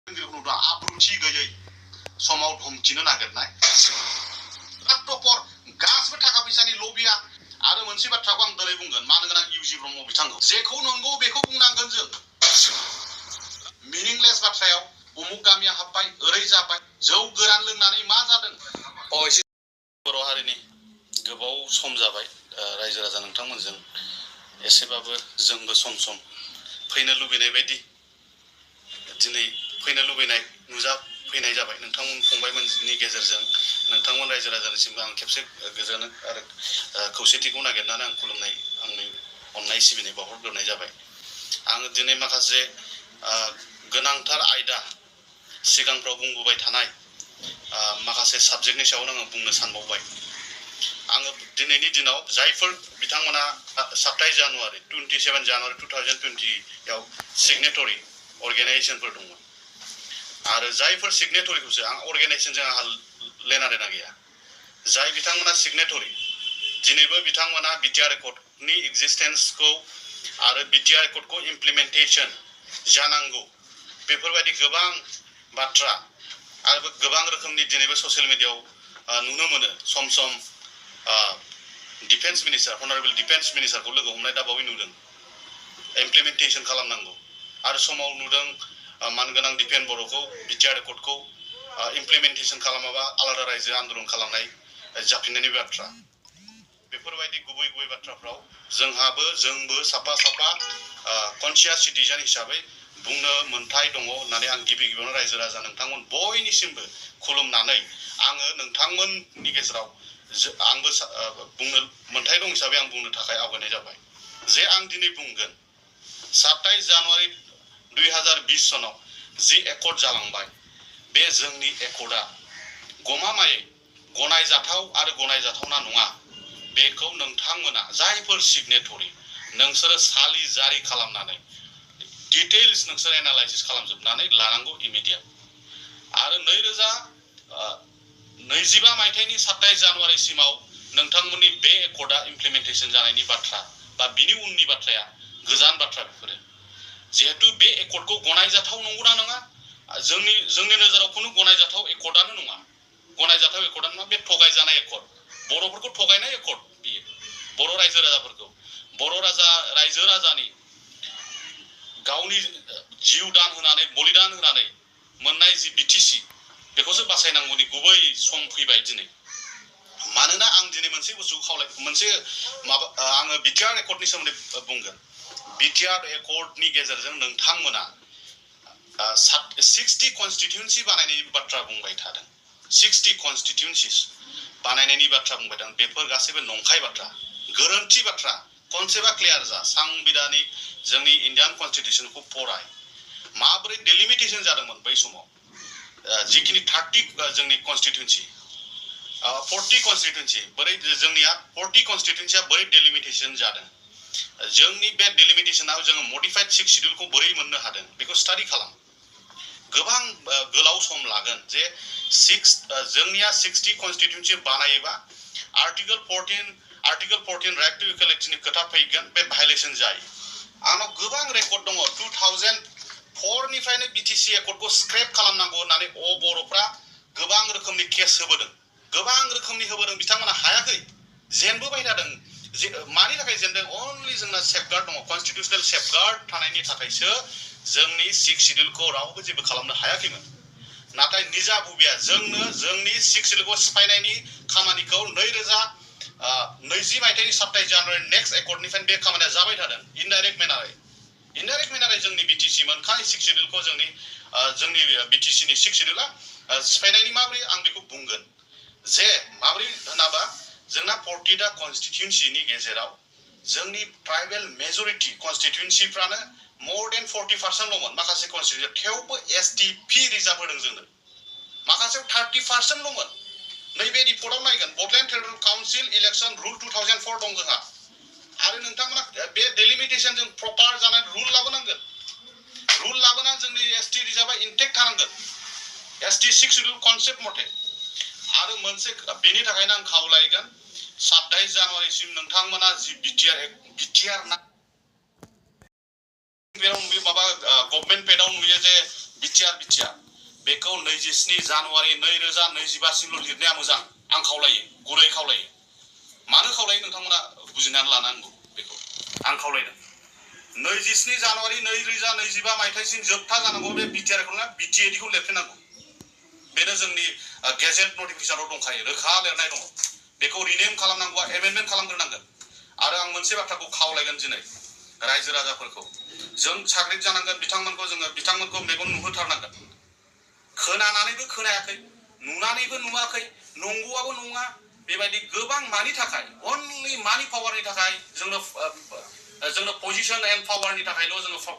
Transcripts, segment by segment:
आब्रुथि गैयै समाव धमकिनो नागिरनाय प्रपर गासिबो थाखा फैसानि लबिया आरो मोनसे बाथ्राखौ आं दिनै बुंगोन मानो गोनां इउजि ब्रह्म बिथांखौ जेखौ नंगौ बेखौ बुंनांगोन जों मिनिंलेस बाथ्रायाव उमुक गामिया हाबबाय ओरै जाबाय जौ गोरान लोंनानै मा जादों एसे बर' हारिनि गोबाव सम जाबाय रायजो राजा नोंथांमोनजों एसेबाबो जोंबो सम सम फैनो लुबैनाय बायदि दिनै फैनो लुबैनाय नुजा फैनाय जाबाय नोंथांमोन फंबायमोननि गेजेरजों नोंथांमोन रायजो राजानिसिमबो आं खेबसे गोजोन आरो खौसेथिखौ नागिरनानै आं खुलुमनाय आंनि अननाय सिबिनाय बावहरग्रोनाय जाबाय आङो दिनै माखासे गोनांथार आयदा सिगांफ्राव बुंबोबाय थानाय माखासे साबजेक्टनि सायावनो आङो बुंनो सानबावबाय आङो दिनैनि दिनाव जायफोर बिथांमोना 27 जानुवारि 27 जानुवारि 2020 आव सिगनेटरि अर्गेनाइजेशनफोर दंमोन आरो जायफोर सिगनेटरिखौसो आं अर्गेनाइजेशनजों आंहा लेना देना गैया जाय बिथांमोना सिगनेटरि दिनैबो बिथांमोना बिटिआर एकर्डनि एक्जिस्टेन्सखौ आरो बिटिआर एकर्डखौ इमप्लिमेन्टेसन जानांगौ बेफोरबायदि गोबां बाथ्रा आरो गोबां रोखोमनि दिनैबो ससियेल मिडियायाव नुनो मोनो सम सम डिफेन्स मिनिस्टार अनारेबल डिफेन्स मिनिस्टारखौ लोगो हमनाय दा बावै नुदों इमप्लिमेन्टेसन खालामनांगौ आरो समाव नुदों मानगोनां दिपेन बर'खौ बिटिआर एकर्डखौ इमप्लिमेन्टेसन खालामाबा आलादा रायजो आन्दोलन खालामनाय जाफिननायनि बाथ्रा बेफोरबायदि गुबै गुबै बाथ्राफ्राव जोंबो साफा साफा कनसियास सिटिजेन हिसाबै बुंनो मोन्थाय दङ होननानै आं गिबियावनो रायजो राजा नोंथांमोन बयनिसिमबो खुलुमनानै आङो नोंथांमोननि गेजेराव आंबो बुंनो मोन्थाय दं हिसाबै आं बुंनो थाखाय आवगायनाय जाबाय जे आं दिनै बुंगोन 27 जानुवारि 2020 सनाव जि एकर्ड जालांबाय बे जोंनि एकर्डआ गमामायै गनायजाथाव आरो गनायजाथावना नङा बेखौ नोंथांमोना जायफोर सिगनेटरि नोंसोरो सालि जारि खालामनानै डिटेल्स नोंसोर एनालाइसिस खालामजोबनानै लानांगौ इमिडिएट आरो 2025 मायथाइनि 27 जानुवारिसिमाव नोंथांमोननि बे एकर्डआ इमप्लिमेन्टेसन जानायनि बाथ्रा बा बिनि उननि बाथ्राया गोजान बाथ्रा बेफोरो जिहेतु बे एकर्डखौ गनायजाथाव नंगौना नङा जोंनि नोजोराव खुनु गनायजाथाव एकर्डआनो नङा गनायजाथाव एकर्डआनो नङा बे थगायजानाय एकर्ड बर'फोरखौ थगायनाय एकर्ड बियो बर' रायजो राजाफोरखौ बर' रायजो राजानि गावनि जिउ दान होनानै बलिदान होनानै मोननाय जि बिटिसि बेखौसो बासायनांगौनि गुबै सम फैबाय दिनै मानोना आं दिनै मोनसे बुस्थुखौ आङो बिटिआर एकर्डनि सोमोन्दै बुंगोन बिटिआर एकर्डनि गेजेरजों नोंथांमोना 60 कन्स्टिट्युएन्सि बानायनायनि बाथ्रा बुंबाय थादों 60 कन्स्टिट्युएन्सिस बानायनायनि बाथ्रा बुंबाय थादों बेफोर गासैबो नंखाय बाथ्रा गोरोन्थि बाथ्रा कनसेप्टआ क्लियार जा संबिधानिक जोंनि इन्डियान कन्स्टिट्युशनखौ फराय माबोरै डेलिमिटेसन जादोंमोन बै समाव जिखिनि 30 जोंनि कन्स्टिट्युएन्सि 40 कन्स्टिट्युएन्सि बोरै जोंनिया 40 कन्स्टिट्युएन्सिया बोरै डेलिमिटेसन जादों जोंनि बे डेलिमिटेसनाव जोङो मडिफाइड 6 शिड्युलखौ बोरै मोननो हादों बेखौ स्टाडि खालाम गोबां गोलाव सम लागोन जे जोंनिया 60 कन्स्टिट्युएन्सि बानायोबा आर्टिकल 14 राइट टु इक्वालिटिनि खोथा फैगोन बे भायलेसन जायो आंनाव गोबां रेकर्ड दङ 2004 निफ्रायनो बिटिसि एकर्डखौ स्क्रेप खालामनांगौ होननानै बर'फ्रा गोबां रोखोमनि केस होबोदों बिथांमोना हायाखै जेनबोबाय थादों मानि थाखाय जेनदों अनलि जोंना सेफगार्ड दङ कन्स्टिट्युशनेल सेफगार्ड थानायनि थाखायसो जोंनि 6 शिड्युलखौ रावबो जेबो खालामनो हायाखैमोन नाथाय निजा बुबिया जोंनि 6 शिड्युलखौ सिफायनायनि खामानिखौ 2020 मायथाइनि 27 जानुवारि नेक्स्ट एकर्डनिफ्राय बे खामानिया जाबाय थादों इनडाइरेक्ट मेनारै जोंनि बिटिसि मोनखानाय 6 शिड्युलखौ जोंनि बिटिसिनि 6 शिड्युला सिफायनायनि माबोरै आं बेखौ बुंगोन जे माबोरै होनाबा जोंना 40टा कन्स्टिट्युएन्सिनि गेजेराव जोंनि ट्राइबेल मेजरिटी कन्स्टिट्युएन्सिफ्रानो मोर देन 40% लमोन माखासे कन्स्टिट्युएन्सि थेवबो एसटिपि रिजार्भ होदों जोंनो माखासे 30% लमोन नैबे रिपर्टआव नायगोन Bodoland territorial council election rule 2004 दं जोंहा आरो नोंथांमोना बे डेलिमिटेसन जों प्रपार जानाय रुल लाबोना जोंनि एसटि रिजार्भआ इनटेक्ट थानांगोन एसटि 6 शिड्युल कनसेप्ट मथे आरो मोनसे बेनि थाखायनो आं खावलायगोन 27 जानुवारिसिम नोंथांमोना जि बिटिआर ना माबा गभर्नमेन्ट पेडआव नुयो जे बिटिआर बेखौ 27 जानुवारि 2025 लिरनाया मोजां आं खावलायो गुरै खावलायो मानो खावलायो नोंथांमोना बुजिनानै लानांगौ बेखौ आं खावलायदों 27 जानुवारि 2025 मायथाइसिम जोबथा जानांगौ बे बिटिआरखौ बिटिएडि लिरफिननांगौ बेनो जोंनि गेजेट नटिफिकेशनाव दंखायो रोखा लिरनाय दङ बेखौ रिनेम खालामनांगौआ एमेन्डमेन्ट खालामग्रोनांगोन आरो आं मोनसे बाथ्राखौ खावलायगोन दिनै रायजो राजाफोरखौ जों साग्रिद जानांगोन बिथांमोनखौ मेगन नुहोथारनांगोन खोनानानैबो खोनायाखै नुनानैबो नुवाखै नंगौआबो नङा बेबायदि गोबां मानि थाखाय अनलि मानि पावारनि थाखाय जोंनो पजिशन एन्ड पावारनि थाखायल' जोङो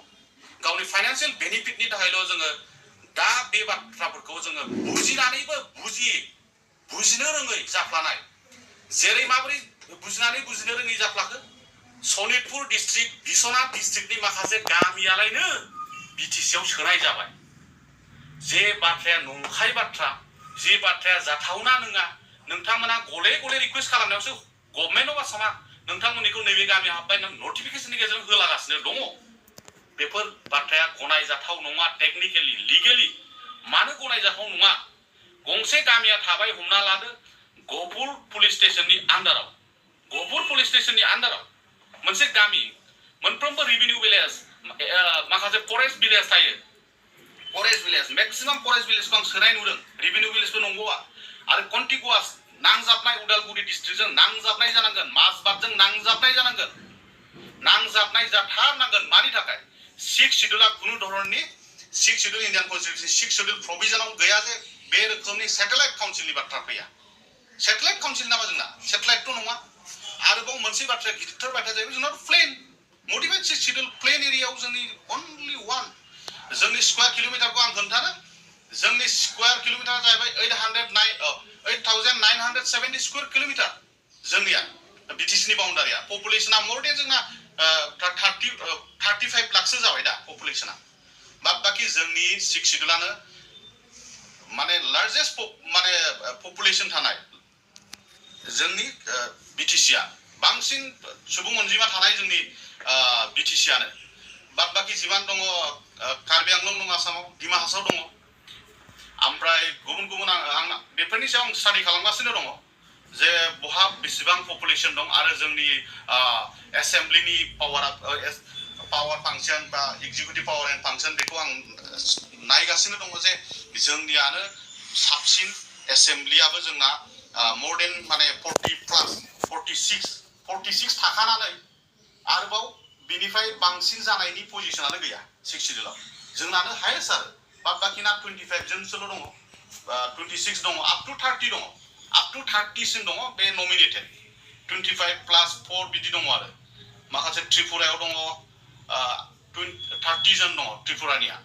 गावनि फाइनान्सियेल बेनिफिटनि थाखायल' जोङो दा बे बाथ्राफोरखौ जोङो बुजिनानैबो बुजिनो रोङै जाफ्लानाय जेरै माबोरै बुजिनानै बुजिनो रोङै जाफ्लाखो सनितपुर डिस्ट्रिक्ट बिश्वनाथ डिस्ट्रिक्टनि माखासे गामियालायनो बिटिसिआव सोनाय जाबाय जे बाथ्राया नंखाय बाथ्रा जे बाथ्राया जाथावना नङा नोंथांमोना गले गले रिक्वेस्ट खालामनायावसो गभर्नमेन्ट अफ आसामा नोंथांमोननिखौ नैबे गामि हाबबाय नटिफिकेशननि गेजेरजों होलागासिनो दङ बेफोर बाथ्राया गनायजाथाव नङा टेक्निकेलि लिगेलि मानो गनायजाथाव नङा गंसे गामिया थाबाय हमना लादो गहपुर पुलिस स्टेशननि आन्डाराव मोनसे गामि मोनफ्रोमबो रेभिनिउ विलेज माखासे फरेस्ट विलेज थायो फरेस्ट विलेज मैक्सिमाम फरेस्ट विलेजखौ आं सोनाय नुदों रेभिनिउ विलेजबो नंगौआ आरो कन्टिगुआस नांजाबनाय उदालगुरि डिस्ट्रिक्टजों नांजाबनाय जानांगोन माजबाटजों नांजाबनाय जानांगोन नांजाबनाय जाथारनांगोन मानि थाखाय 6 शेड्यूलआ खुनु धरननि 6 शेड्यूल इंडियन कन्स्टिट्यूशन 6 शेड्यूल प्रोविजनाव गैया जे बे रोखोमनि सैटेलाइट काउन्सिलनि बाथ्रा फैया सैटेलाइट काउन्सिल नामा जोंना सैटेलाइटथ' नङा आरोबाव मोनसे बाथ्रा गिदिरथार बाथ्रा जाहैबाय जोंना प्लेन मडिफाइड 6 शेड्यूल प्लेन एरियायाव जोंनि अनलि वान जोंनि स्क्वायर किलोमिटारखौ आं खोन्थानो जोंनि स्क्वायर किलोमिटारा जाहैबाय 8970 स्क्वायर किलोमिटार जोंनिया बिटिसिनि बाउन्डारिया पपुलेशना मोर देन जोंना 35 लाखसो जाबाय दा पपुलेशना बाद बाकी जोंनि 6 शेड्यूलानो माने लार्जेस्ट माने पपुलेशन थानाय जोंनि बिटिसिआ बांसिन सुबुं अनजिमा थानाय जोंनि बिटिसिआनो बाद बाकी जिमान दङ कार्बि आंलं दङ आसामाव डिमा हासाव दङ ओमफ्राय गुबुन आं बेफोरनि सायाव आं स्टाडि खालामगासिनो दङ जे बहा बेसेबां पपुलेशन दं आरो जोंनि एसेम्ब्लिनि पावार फांसन बा एक्जिक्युटिभ पावार एन्ड फांसन बेखौ आं नायगासिनो दङ जे जोंनियानो साबसिन एसेम्ब्लियाबो जोंना मोर देन माने 46 थाखानानै आरोबाव बिनिफ्राय बांसिन जानायनि पजिशनानो गैया 6 शेड्यूलाव जोंनानो हायेस्ट आरो बाद बाकिना 25 जनसोल' दङ 26 दङ आप टु 30 दङ आप टु 30 सिम दङ बे नमिनेटेड 25 प्लास 4 बिदि दङ आरो माखासे त्रिपुरायाव दङ 30 जन दङ त्रिपुरानिया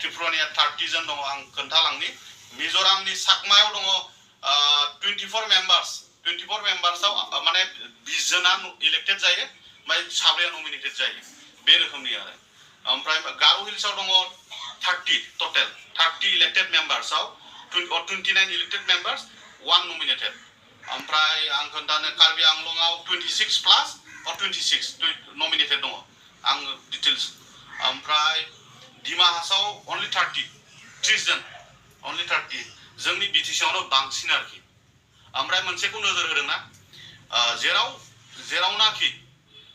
30 जन दङ आं खोन्थालांनि मिजोरामनि साकमायाव दङ 24 मेम्बार्सआव माने 20 जना इलेक्टेड जायो ओमफ्राय साब्रैया नमिनेटेड जायो बे रोखोमनि आरो ओमफ्राय गारो हिल्सआव दङ 30 टटेल 30 इलेक्टेड मेम्बार्सआव 29 इलेक्टेड मेम्बार्स 1 नमिनेटेड ओमफ्राय आं खोन्थानो कार्बि आंलंआव 26 प्लास 26 नमिनेटेड दङ आं डिटेल्स ओमफ्राय डिमा हासाव अनलि 30 जन अनलि 30 जोंनि बिटिसिआवनो बांसिन आरोखि ओमफ्राय मोनसेखौ नोजोर होदोंना जेरावनाखि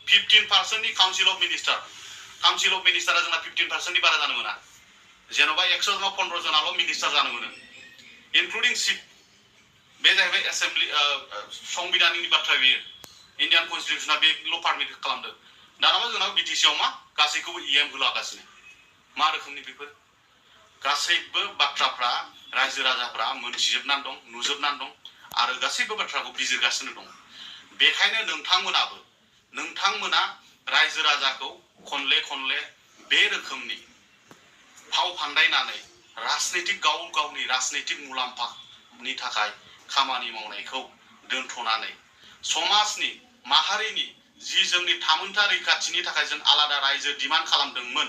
15% नि काउन्सिल अफ मिनिस्टारा जोंना 15% नि बारा जानो मोना जेन'बा 100 जनाव 15 जनाल' मिनिस्टार जानो मोनो इनक्लुडिं सिट बे जाहैबाय एसेम्ब्लि संबिधाननि बाथ्रा बेयो इन्डियान कन्स्टिटिउसना बेल' पारमिट खालामदों दानाबा जोंनाव बिटिसिआव मा गासैखौबो इएम होलागासिनो मा रोखोमनि बेफोर गासैबो बाथ्राफ्रा रायजो राजाफ्रा मोनथिजोबनानै दं नुजोबनानै दं आरो गासैबो बाथ्राखौ बिजिरगासिनो दं बेखायनो नोंथांमोना रायजो राजाखौ खनले बे रोखोमनि फाव फान्दायनानै गावनि राजनैतिक मुलाम्फानि थाखाय खामानि मावनायखौ दोनथ'नानै समाजनि माहारिनि जि जोंनि थामोनथा रैखाथिनि थाखाय जों आलादा रायजो डिमान्ड खालामदोंमोन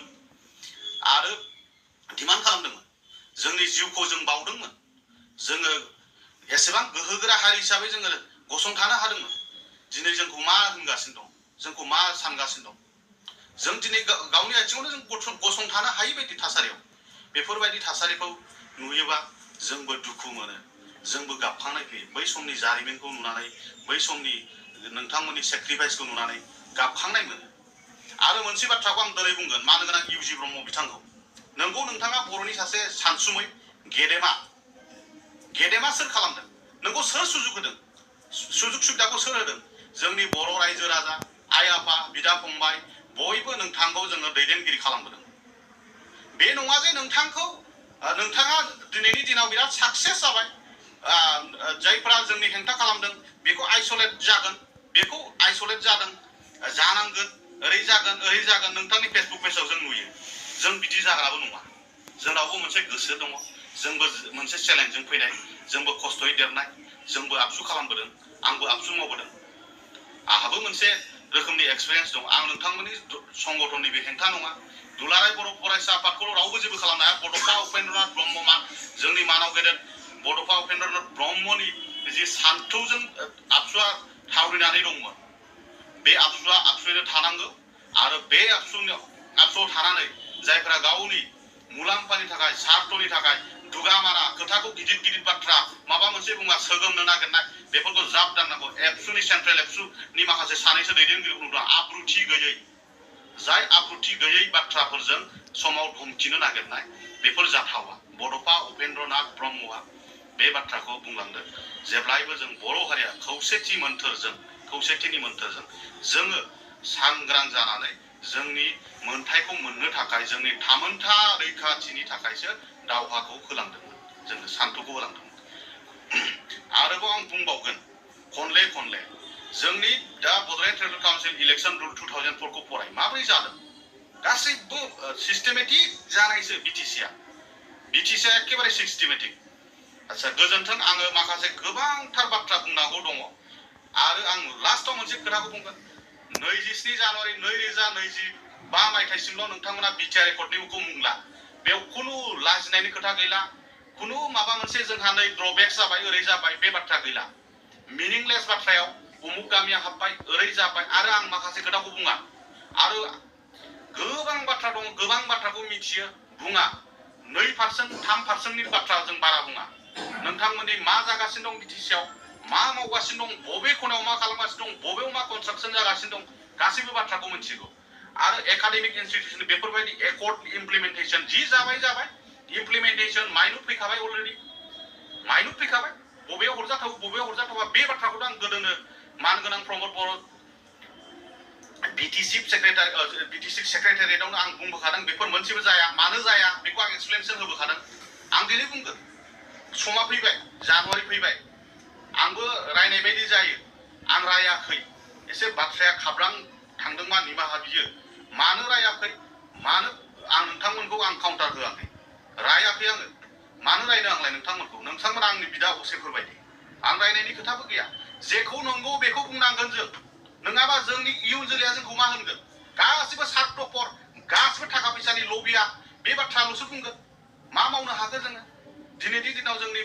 जोंनि जिउखौ जों बावदोंमोन जोङो एसेबां गोहोगोरा हारि हिसाबै जोङो गसंथानो हादोंमोन दिनै जोंखौ मा होनगासिनो दं जोंखौ मा सानगासिनो दं जों दिनै गावनि आथिङावनो जों गसंथानो हायै बायदि थासारियाव बेफोरबायदि थासारिखौ नुयोबा जोंबो दुखु मोनो, जोंबो गाबखांनाय फैयो। बै समनि जारिमिनखौ नुनानै, बै समनि नोंथांमोननि सेक्रिफाइसखौ नुनानै गाबखांनाय मोनो। आरो मोनसे बाथ्राखौ आं दिनै बुंगोन, मानो गोनां इउजि ब्रह्म बिथांखौ। नोंगौ नोंथाङा बर'नि सासे सानसुमै गेदेमा सोर खालामदों? नोंगौ सोर सुजुग होदों? सुजुग सुबिदाखौ सोर होदों? जोंनि बर' रायजो राजा, आइ आफा, बिदा फंबाय बयबो नोंथांखौ जोङो दैदेनगिरि खालामबोदों। बे नङा जे नोंथाङा दिनैनि दिनाव बिराद साक्सेस जाबाय, जायफोरा जोंनि हेंथा खालामदों बेखौ आइसोलेट जागोन, बेखौ आइसोलेट जानांगोन, ओरै जागोन नोंथांनि फेसबुक पेजाव जों नुयो। जों बिदि जाग्राबो नङा। जोंनावबो मोनसे गोसो दङ, जोंबो मोनसे चेलेन्जजों फैनाय, जोंबो खस्थ'यै देरनाय, जोंबो आबसु खालामबोदों, आंबो आबसु मावबोदों। आंहाबो मोनसे रोखोमनि एक्सपिरियेन्स दं। आं नोंथांमोननि संगठननि बे हेंथा नङा। दुलाराय बर' फरायसा आफादखौ रावबो जेबो खालामनो हाया। बड'फा उपेन्द्रनाथ ब्रह्म, जोंनि मानाव गेदेर बड'फा उपेन्द्रनाथ ब्रह्मनि जि सान्थौजों आबसुआ थावरिनानै दंमोन, बे आबसुयैनो थानांगौ। आरो बे आबसुआव थानानै जायफोरा गावनि मुलाम्फानि थाखाय, सार्थनि थाखाय दुगामारा खोथाखौ गिदिर बाथ्रा माबा मोनसे बुङा सोगोमनो नागिरनाय, बेफोरखौ ज्राब दाननांगौ। एबसुनि सेन्ट्रेल एबसुनि माखासे सानैसो दैदेनगिरिफोर दं आब्रुथि गैयै, जाय आब्रुथि गैयै बाथ्राफोरजों समाव धमकिनो नागिरनाय, बेफोर जाथावा। बड'फा उपेन्द्रनाथ ब्रह्मआ बे बाथ्राखौ बुंलांदों, जेब्लायबो जों बर' हारिया खौसेथिनि मोन्थोरजों जोङो सांग्रां जानानै जोंनि मोन्थायखौ मोननो थाखाय, जोंनि थामोन्था रैखाथिनि थाखायसो दावहाखौ होलांदोंमोन, जोंनो सान्थौखौ होलांदोंमोन। आरोबाव आं बुंबावगोन, खनले जोंनि दा Bodoland tribal council election rule 2004 खौ फराय, माबोरै जादों? गासैबो सिस्टेमेटिक जानायसो। बिटिसिआ एखेबारे सिस्टेमेटिक। आচ্ছা, गोजोन्थों। आङो माखासे गोबांथार बाथ्रा बुंनांगौ दङ। आरो आं लास्टआव मोनसे खोथाखौ बुंगोन। 27 जानुवारि 2025 मायथाइसिमल' नोंथांमोना बिटिआर रेकर्डनिखौ मुंला। बेयाव खुनु लाजिनायनि खोथा गैला, खुनु माबा मोनसे जोंहा नै ड्रबेक्स जाबाय, ओरै जाबाय, बे बाथ्रा गैला। मिनिंलेस बाथ्रायाव उमुक गामिया हाबबाय, ओरै जाबाय, आरो आं माखासे खोथाखौ बुङा। आरो गोबां बाथ्रा दङ, गोबां बाथ्राखौ मिथियो, बुङा। 2%, 3%नि बाथ्रा जों बारा बुङा। नोंथांमोननि मा जागासिनो दं बिटिसिआव, मा मावगासिनो दं, बबे खनायाव मा खालामगासिनो दं, बबेयाव मा कनस्ट्राक्सन जागासिनो दं, गासैबो बाथ्राखौ मिथिगौ। आरो एकाडेमिक इनस्टिट्यूशन बेफोरबायदि एकर्ड इमप्लिमेन्टेशन जि जाबाय, इमप्लिमेन्टेशन माइनुट फैखाबाय, अलरेडि माइनुट फैखाबाय। बबेयाव हरजाथावा बे बाथ्राखौथ' आं गोदोनो मानगोनां प्रमद बर' बिटिसि सेक्रेटारियेटआवनो आं बुंबोखादों, बेफोर मोनसेबो जाया। मानो जाया बेखौ आं एक्सप्लेनेसन होबोखादों। आं दिनै बुंगोन, समा फैबाय, जानुवारि फैबाय, आंबो रायनाय बायदि जायो। आं रायाखै, एसे बाथ्राया खाब्रां थांदोंबा निमाहा बियो। मानो रायाखै, मानो आं नोंथांमोनखौ काउन्टार होआखै, रायाखै आङो। मानो रायनो आंलाय नोंथांमोना आंनि बिदा असेफोर बायदि। आं रायनायनि खोथाबो गैया। जेखौ नंगौ बेखौ बुंनांगोन जों, नङाबा जोंनि इयुन जोलैया जोंखौ मा होनगोन? गासिबो सार्थपर, गासिबो थाखा फैसानि लबिया बे बाथ्राल'सो बुंगोन। मा मावनो हागोन जोङो? दिनैनि दिनाव जोंनि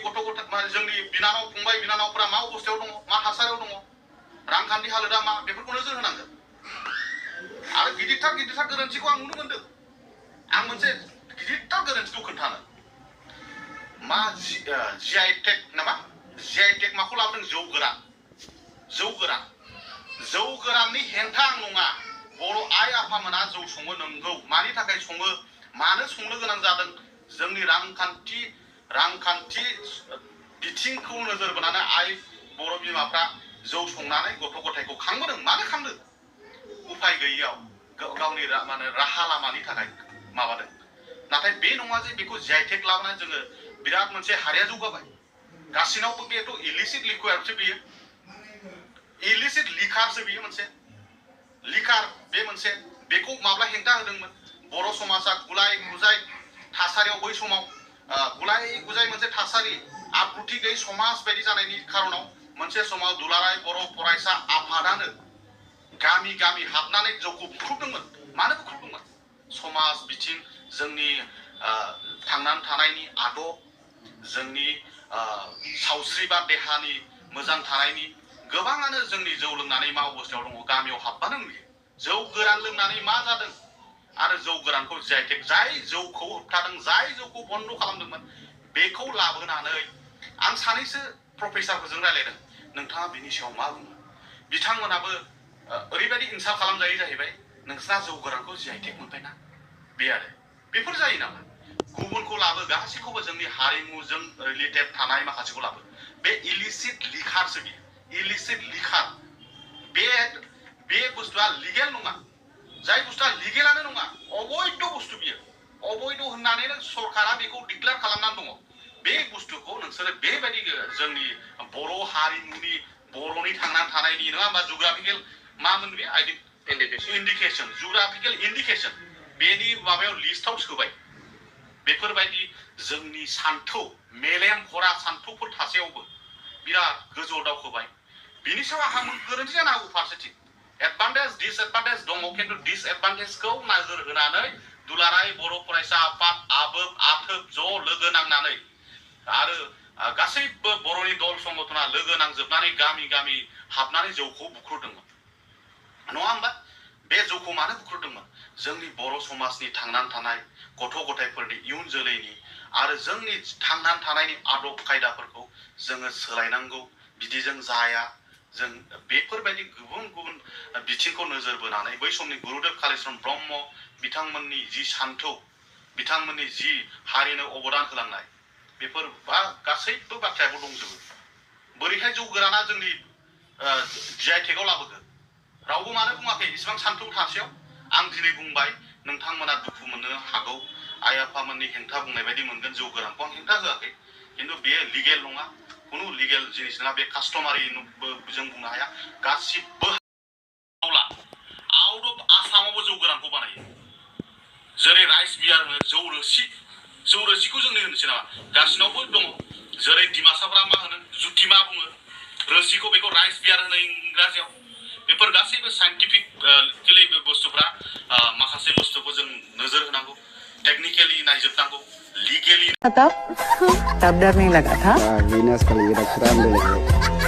जोंनि बिनानाव फंबाय बिनानावफोरा मा अबस्थायाव दङ, मा थासारियाव दङ, रांखान्थि हालोदा मा, बेफोरखौ नोजोर होनांगोन। आरो गिदिरथार गोरोन्थिखौ आं नुनो मोनदों। आं मोनसे गिदिरथार गोरोन्थिखौ खोन्थानो, मा जिआइ टेक नामा, जिआइ टेक माखौ लाबोदों? जौ गोराननि हेंथा आं नङा। बर' आइ आफामोना जौ सङो, नंगौ। मानि थाखाय सङो, मानो संनो गोनां जादों? जोंनि रांखान्थि बिथिंखौ नोजोर बोनानै बर' बिमाफ्रा जौ संनानै गथ' गथायखौ खांबोदों। मानो खांदों? उफाय गैयियाव, गावनि राहा लामानि थाखाय माबादों। नाथाय बे नङा जे बेखौ जिआइ टेक लाबोनानै जोङो बिराद मोनसे हारिया जौगाबाय। गासिनावबो बेथ' इलिसिट लिकुइडसो, बेयो इलिसिट लिकारसो, बेयो मोनसे लिकार। बे मोनसे, बेखौ माब्ला हेंथा होदोंमोन? बर' समाजा गुलाय गुजाय थासारियाव, बै समाव गुलाय गुजाय मोनसे थासारि, आब्रुथि गैयै समाज बायदि जानायनि खारनाव मोनसे समाव दुलाराय बर' फरायसा आफादानो गामि गामि हाबनानै जौखौ बुख्रुबदोंमोन। मानो बुख्रुबदोंमोन? समाज बिथिं, जोंनि थांनानै थानायनि आदब, जोंनि सावस्रि बा देहानि मोजां थानायनि, गोबाङानो जोंनि जौ लोंनानै मा अबस्थायाव दङ गामियाव हाबबानो नुयो। जौ गोरान लोंनानै मा जादों? आरो जौ गोरानखौ जिआइटेक जाय जौखौ होबथादों जाय जौखौ बन्द खालामदोंमोन बेखौ लाबोनानै आं सानैसो प्रफेसारफोरजों रायलायदों नोंथाङा बिनि सायाव मा बुङो बिथांमोनाबो ओरैबायदि इनसाल्ट खालामजायो जाहैबाय नोंस्रा जौ गोरानखौ जिआइटेक मोनबायना बे आरो बेफोर जायो नामा गुबुनखौ लाबो गासैखौबो जोंनि हारिमुजों रिलेटेड थानाय माखासेखौ लाबो बे इलिसिट लिखारसो बियो इलिसिट लिखार बे बुस्थुआ लिगेल नङा जाय बुस्थुआ लिगेलानो नङा अबैध बुस्थु बियो अबैध होननानैनो सरकारा बेखौ डिक्लेयार खालामनानै दङ बे बुस्थुखौ नोंसोरो बेबायदि जोंनि बर' हारिमुनि बर'नि थांनानै थानायनि नङा होमबा जुग्राफिकेल मामोन बे इन्डिकेसन जुग्राफिकेल इन्डिकेसन बेनि माबायाव लिस्टआव सोबाय बेफोरबायदि जोंनि सान्थौ मेलेम भरा सान्थौफोर थासेयावबो बिराद गोजौआव दावखोबाय बिनि सायाव आंहा गोरोन्थि जानो हागौ फारसेथिं एडभान्टेज डिसएडभान्टेज दङ खिन्थु डिसएडभान्टेजखौ नोजोर होनानै दुलाराय बर' फरायसा आफाद आथोब ज' लोगो नांनानै आरो गासैबो बर'नि दल संगठना लोगो नांजोबनानै गामि गामि हाबनानै जौखौ बुख्रुदोंमोन नङा होमबा बे जौखौ मानो बुख्रुदोंमोन जोंनि बर' समाजनि थांनानै थानाय गथ' गथायफोरनि इयुन जोलैनि आरो जोंनि थांनानै थानायनि आदब खायदाफोरखौ जोङो सोलायनांगौ बिदिजों जाया जों बेफोरबायदि गुबुन गुबुन बिथिंखौ नोजोर बोनानै बै समनि गुरुदेव कालिचरण ब्रह्म बिथांमोननि जि सान्थौ बिथांमोननि जि हारिनो अबदान होलांनाय बेफोर गासैबो बाथ्रायाबो दंजोबो बोरैहाय जौ गोराना जोंनि जिआइटेकआव लाबोखो रावबो मानो बुङाखै इसिबां सान्थौ थासेयाव आं दिनै बुंबाय नोंथांमोना दुखु मोननो हागौ आइ आफामोननि हेंथा बुंनाय बायदि मोनगोन जौ गोरानखौ आं हेंथा होआखै खिन्थु बेयो लिगेल नङा खुनु लिगेल जिनिस नङा बे कास्टमारि जों बुंनो हाया गासिबो आउट अफ आसामावबो जौ गोरानखौ बानायो जेरै राइस बियार होनो जौ रोसिखौ जोंनो होनोसै नामा गासिनावबो दङ जेरै डिमासाफ्रा मा होनो जुटिमा बुङो रोसिखौ बेखौ राइस बियार होनो इंराजियाव बेफोर गासैबो साइन्टिफिकलि बुस्थुफ्रा माखासे बुस्थुखौ जों नोजोर होनांगौ टेक्निकली नायजोबनांगौ लीगली तब डर नहीं लगा था वीनस का ये रखराम